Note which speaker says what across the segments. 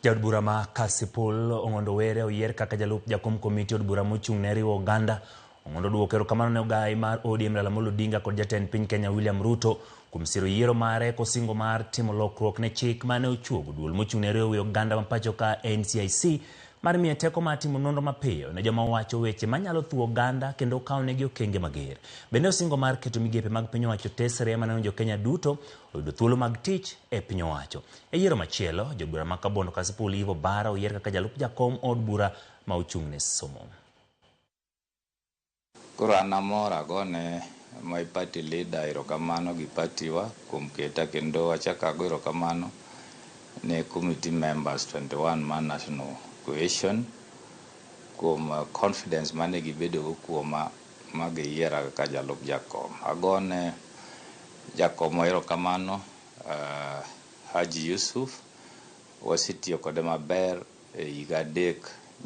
Speaker 1: Jaod bura ma Kasipul Ong'ondo Were oyier kaka jalup jakom komiti od bura mochung' ne riwo oganda. Ong'ondo duoko erokamano ne ogai mar ODM Raila Amolo Odinga kod jatend piny Kenya William Ruto kuom siro yiero mare kosingo mar timo lokruok ne chik mane ochuogo duol mochung' ne riwo wi oganda ma pacho ka NCIC mar miye teko mar timo nonro mapiyo ne joma wacho weche manyalo thuwo oganda kendo kawo negi okenge mager. Bende osingo mar keto migepe mag piny owacho tesre maneno jo Kenya duto oyudo thuolo mag tich e piny owacho. E yiero machielo, jaod bura ma Kabondo Kasipul Eve Obara oyier kaka jalup jakom od bura ma ochung' ne somo.
Speaker 2: Koro an amor agone my party leader erokamano gi party wa kuom keta, kendo achako ago erokamano ne committee members 21 mar National Cohesion kuom confidence mane gibedogo kuoma ma giyiera kaka jalup jakom. Agone jakom erokamano, Haji Yusuf, wasetiyo kode maber e higa 3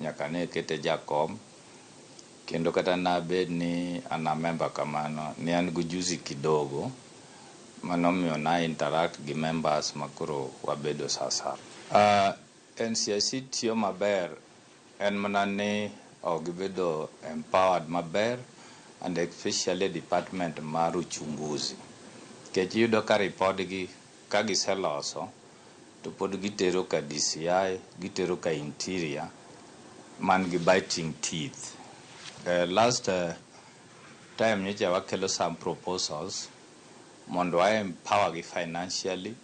Speaker 2: nyaka ne kete jakom, kendo kata nabed ni an a member kamano, ne an gi ujuzi kidogo manomiyo na interact gi members makoro wabedo sasa. NCIC tiyo maber, en mana ni ok gibedo empowered maber, and especially department mar uchunguzi, nikech iyudo ka ripod gi ka giseloso to pod gitero ka DCI, gitero ka Interior man gi biting teeth. Last time nyocha wakelo some proposals mondo wa empower gi financially,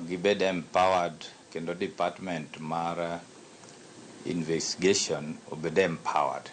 Speaker 2: gibed empowered, kendo department mar investigation obed empowered.